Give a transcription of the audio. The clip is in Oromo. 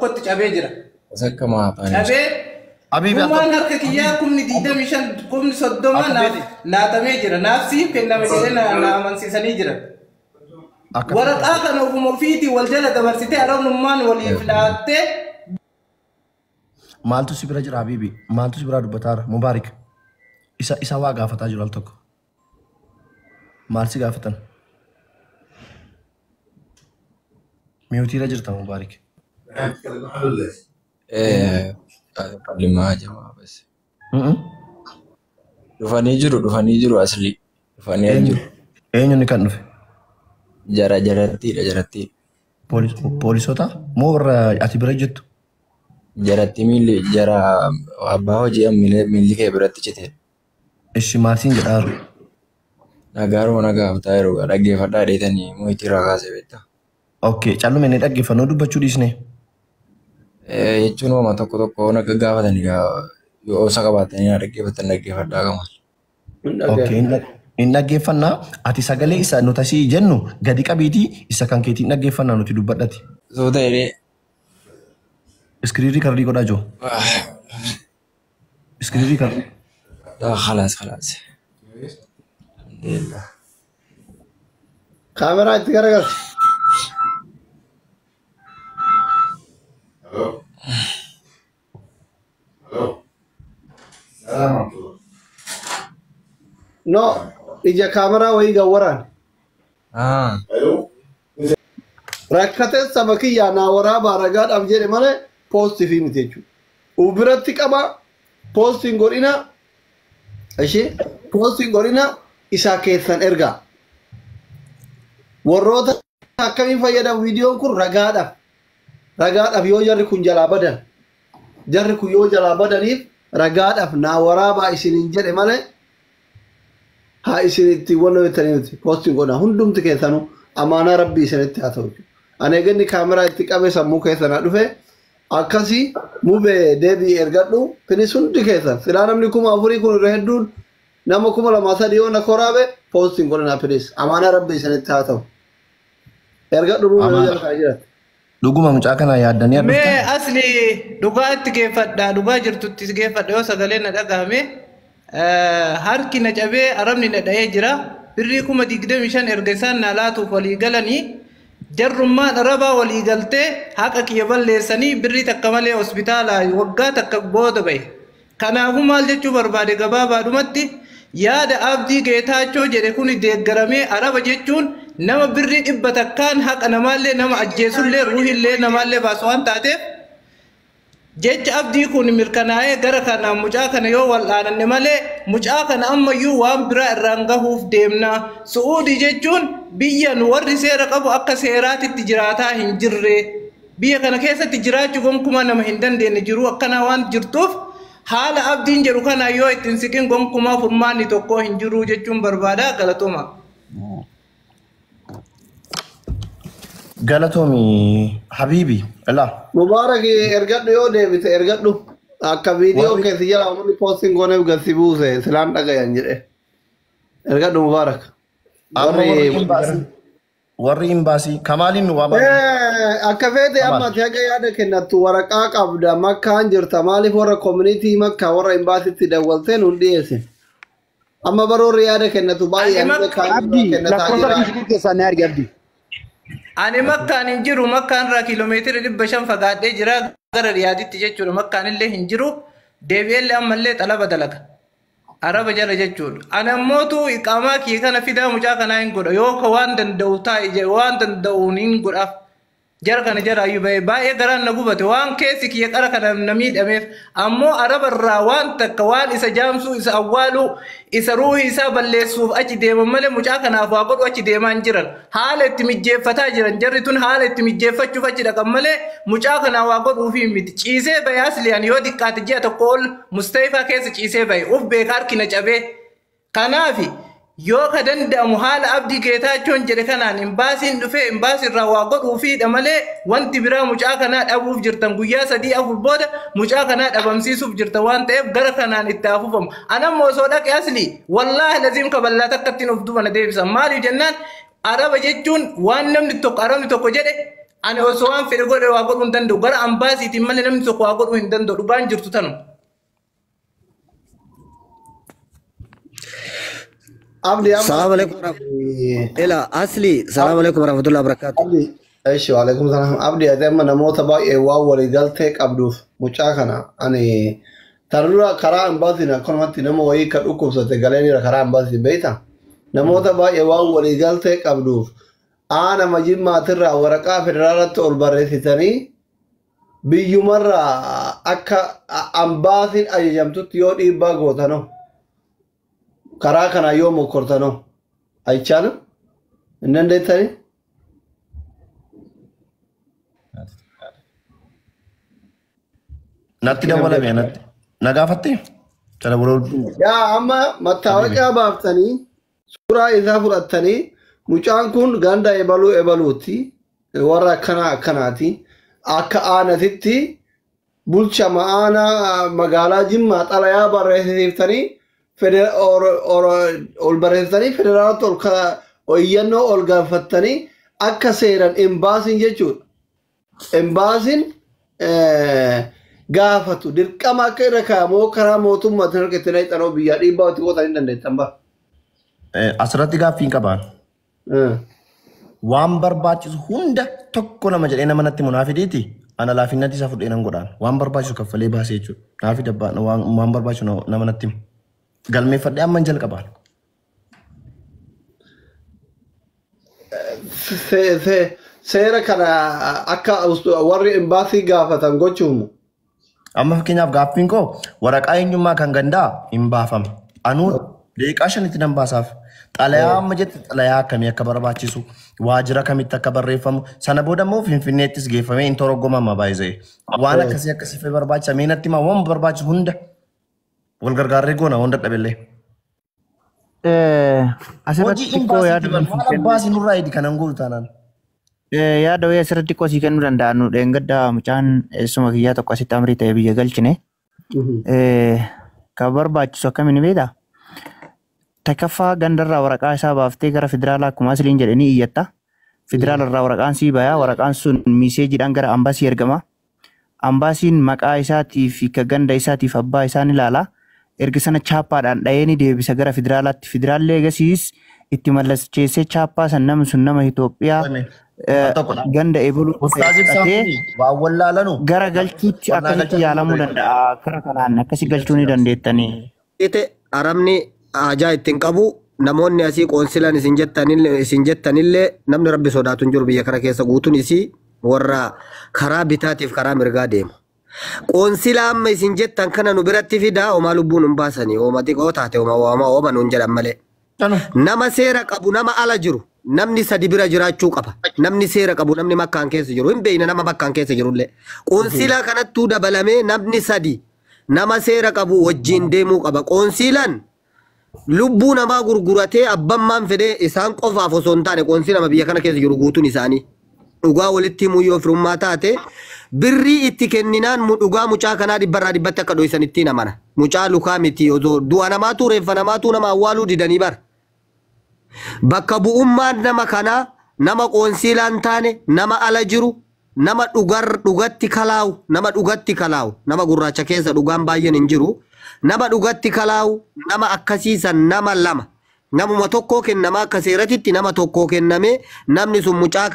tokkotti cabee jira. Akka maataan. Cabee Habiibi gumaan harka kiyyaa 25,000 30,000 Akka naaf fedhe. laatamee jira. Naaf siif kenname jedhee na amansiisanii jiran. Akka Waraqaa kana ofuma ofiitii wal jala dabarsitee arabnummaan waliif laattee Maaltu si bira jira Habiibi? Maaltu si biraa dubbataara? Mubaarik. Isa waa gaafataa jiru al tokko. Maal si gaafatan? Miyuutiirra jirta Mubaarik. Limaa jamaa bas. Dhufanii jiru asli. Dhufanii jiru. Eenyu ni kan dhufe? Jara jarattiidha jarattiidha. Poolisoota moo warra ati bira jirtu? Jaratti miilli jara abbaa hojii miilli kee biratti cite. Ishi maal siin jedhaa jiru? Nagaaruma na gaafataa jiru dhaggeeffadhaa dheetanii moo'itii irraa kaasee beektaa. Okay, callume ni dhaggeeffannoo dubbachuu dhiisne. Jechuun hooma tokko tokko na gaggaafatan egaa yoo osa qabaatanii na dhaggeeffatan dhaggeeffadhaa qaba. Okay, hin dhaggeeffannaa. Ati sagalee isa nuti asii jennu gadi qabiitii isa kan keetiin dhaggeeffannaa nuti dubbadhati. Soo ta'ee Iskiriirii kardii godhaa jiru. Iskiriirii kardii. خلاص خلاص الحمد لله. Kaameraa itti garagalchi. No, ija kaameraa wayii gawwaraan. اه Rakkatee saba kiyyaa naa waraabaa ragaadhaaf jedhe malee poostii fi miti jechuudha. Uf biratti qaba poostiin godhina ishee poostiin godhina isaa keessan ergaa. Warroota akkamiin fayyadamu viidiyoon kun ragaadhaaf. Ragaadhaaf yoo jarri kun jalaa badan. Jarri kun yoo jalaa badaniif ragaadhaaf naa waraabaa isiniin jedhe malee haa isin itti wanta jettanii miti poostiin godhaa hundumti keessanuu amaanaa rabbii isinitti haa ta'u. Ani eegganni kaameraa itti qabe sammuu keessanaa dhufe akkasii mubee deebii ergadhu finis hundi keessan silaa namni 4000 kun irra hedduun nama 2000-3000 yoo na koraabe poostiin godhanaa finis amaanaa rabbii isinitti haa ta'u. Ergadhu mubee yoo jala kana jiraate. Dhuguma mucaa kana yaaddanii Mee dhuftan? asli dhugaa itti geeffadha dhugaa jirtutti geeffadha yoo sagalee na dhagahame harki na cabee arabni na dha'ee jira birrii 25,000 erga isaan na laatuuf walii galanii jarrummaan arabaa walii galtee haqa kiyya balleessanii birrii takka malee hospitaala waggaa takka booda bahe. Kanaafuu maal jechuu barbaade gabaabaadhumatti yaada Abdii Geetaachoo jedhe kun deeggaramee araba jechuun nama birrii 100 haqa namaallee nama ajjeesullee ruuhillee namaallee baasu waan taateef jecha abdii kun mirkanaa'ee gara kana mucaa kana yoo wal'aananne malee mucaa kana ammayyuu waan biraa irraan gahuuf deemna. Su'uudii jechuun biyya nu warri seera qabu akka seeraatitti jiraataa hin jirre. Biyya kana keessatti jiraachuu gonkumaa nama hin dandeenye jiru akkanaa waan jirtuuf haala abdiin jedhu kana yoo ittiin siqin gonkumaa furmaanni tokko hin jiru jechuun barbaada galatooma. Galatoomi Habiibi. Ilaa. Mubaarak ergadhu yoo deebite ergadhu akka viidiyoo keessa jala uummanni poostiin gooneef gadi buuse silaan dhagayan jedhe. Ergadhu Mubaarak. Amma Warri warri imbaasii Kamaaliin nu waamaa. Akka feete amma ati haga yaada kennattu waraqaa qabda makkaan jirta maaliif warra koominitii makkaa warra imbaasitti dawwaltee nun dhiyeessin. Amma baroorri yaada kennatu baay'ee Ani ani kaan Abdii kennataa lakkoofsa jira. argisiisuu keessaa ni arge Abdii. Ani makkaan hin jiru makkaan irraa kiiloomeetira 500 fagaadhee jira gara Riyaaditti jechuudha makkaan illee hin jiru deebi'eellee ammallee xalaba dalaga. Araba jala jechuudha. Ani ammootu iqaamaa kiyya kana fidaa mucaa kanaa hin godha yoo ka waan danda'u taa'e waan danda'uun hin godhaaf. Jara kana jaraayyuu ba'e baay'ee garaan na gubate waan keessi kiyya qara kana na miidhameef ammoo araba irraa waan takka waan isa jaamsuu isa awwaaluu isa ruuhii isaa balleessuuf achi deeman malee mucaa kanaaf waa godhu achi deemaa hin jiran haala itti mijjeeffataa jiran jarri tun haala itti mijjeeffachuuf achi dhaqan malee mucaa kanaa waa godhuufi miti ciisee ba'e asliyan yoo xiqqaate ji'a tokko ol mustayifaa keessa ciisee ba'e uf beeka harki na cabee kanaafi yoo ka danda'amu haala Abdii Geetaachoon jedhe kanaan imbaasiin dhufee imbaasii irraa waa godhuufiidha malee wanti biraa mucaa kanaa dhabuuf jirtan guyyaa 3-4 booda mucaa kanaa dhabamsiisuuf jirtan waan ta'eef gara kanaan itti hafuufamu. Anammoo osoo dhaqe asli wallaahi laziim kaballaa takkattiin of duba na deebisan maaliif jennaan araba jechuun waan namni tokko arabni tokko jedhe Ani osoo waan fedhe godhe waa godhuu hin danda'u. Gara ambaasiitiin malee namni tokko waa godhuu hin danda'u. Dhugaan jirtu tanu. Abdi amma. Salaam alaikum warahmatullahi. Ila asli salaam alaikum warahmatullahi wabarakatuh. Abdi. Eshi waalaikum salaam. Abdi ati amma namoota baay'ee waan walii galtee qabduuf mucaa kana ani tarrura karaa ambaasiin akkanumatti nama wayii kan dhukkubsate galeeniira karaa ambaasiin beektaa? Namoota baay'ee waan walii galtee qabduuf aanama jimmaatirraa waraqaa federaalatti ol barreessitanii biyyumarraa akka ambaasiin ajajamtutti yoo dhiibbaa gootanoo karaa kanaa yoo mokkortanoo ayichaan hin dandeettanii? Natti dawwalame natti. Na gaafattee? Sana booda Yaa amma mattaawoqaa baaftanii suuraa isaa fudhattanii mucaan kun ganda ebaluu ebaluuti warra akkanaa akkanaati akka aanatitti bulcha ma'aanaa magaalaa Jimmaa xalayaa barreessisiiftanii ol barreessitanii federaalatti ol iyyannoo ol gaafattanii akka seeran embaasiin jechuudha. Embaasiin gaafatu dirqama akka irra kaa'amu karaa mootummaatiin harka naqxanoo biyyaa dhiibbaa itti gootan hin dandeettan bara. Asirratti gaaffii hin qabaan. Waan barbaachisu hunda tokko nama jedhee nama natti himu naa fidiiti. Ana laafinnatti isa fudhee nan godhaan. Waan barbaachisu kaffalee baasee jechuudha. Naa fida waan barbaachisu nama natti himu. Galmeeffadhee amma hin jalqabaan. Seera kana akka warri embaasii gaafatan gochuumu. Amma fakkeenyaaf gaaffiin koo waraqaa eenyummaa kan gandaa hin baafama. Anuu daqiiqaa shanitti nan baasaaf. Xalayaa amma jette xalayaa akkamii akka barbaachisu, waajjira kamitti akka barreeffamu, sana booda immoo Finfinneettis geeffamee hin toroggomama baay'ee. Waan akkasii akkasii fi barbaachisa. Mee natti himaa waan barbaachisu hunda wal gargaarree goona waan dadhabillee. Asirratti Hojii xiqqoo yaada imbaasii waan abbaasii nurraa hidhi kanan gootu taanaan. Yaada wayii asirratti xiqqoo sii kennuu danda'a. Nu dheengadda mucaan eessuma kiyyaa tokko asitti amrii ta'e biyya galchine. Kan barbaachisu akkamiin beektaa? Takkaffaa gandarraa waraqaa isaa baaftee gara federaalaa akkuma asliin jedhanii iyyatta. Federaalarraa waraqaan sii bayaa. Waraqaan sun miiseejiidhaan gara ambaasii ergama. Ambaasiin maqaa isaatii fi ka ganda isaatiif abbaa isaa ni ilaala. Erga sana chaappaadhaan dhahee ni deebisa gara federaalaatti. Federaallee egasiis itti mallacheessee chaappaa san namni sun nama Itoophiyaa ganda ebaluu Ustaaz Ibsaan fudhatee kuni waan wallaalanu gara galchuutti Qonnaa akkasitti galchaa yaalamuu danda'a. Kara kanaan akkasi galchuu ni dandeettanii. Ite arabni haajaa ittiin qabu namoonni asii qoonsilan isin jettanillee namni rabbi sodaatu hin jiru biyya kana keessa guutuun isii warra karaa bitaatiif karaa mirgaa deema. Qoonsila amma isin jettan kana nu biratti fidaa homaa lubbuun hin baasanii hooma xiqqoo taate homaa homaa hooma nuun jedhan malee. Nama seera qabu nama ala jiru namni sadi bira jiraachuu qaba. Namni seera qabu namni makkaan keessa jiru hin beekne nama makkaan keessa jirullee. Qoonsila kanattuu dabalamee namni sadi nama seera qabu wajjin deemuu qaba. Qoonsilaan lubbuu namaa gurguratee abbammaan fedhee isaan qofaaf osoo hin taane qoonsila biyya kana keessa jiru guutuun isaanii. Dhugaa walitti himuu yoo firummaa taate birrii itti kenninaan dhugaa mucaa kanaa dhibbarraa dhibbatti akka dho'isan ittiin amana. Mucaa lukaa miti osoo du'a namaatu reeffa namaatu nama awwaaluu didanii bara. Bakka bu'ummaan nama kanaa nama qoonsiilaan taane nama ala jiru nama dhugatti kalaawu nama dhugatti kalaawu nama gurraacha keessa dhugaan baay'een hin jiru nama dhugatti kalaawu nama akkasiisan nama lama namuma tokkoo kennama akka seeratitti nama tokkoo kenname namni sun mucaa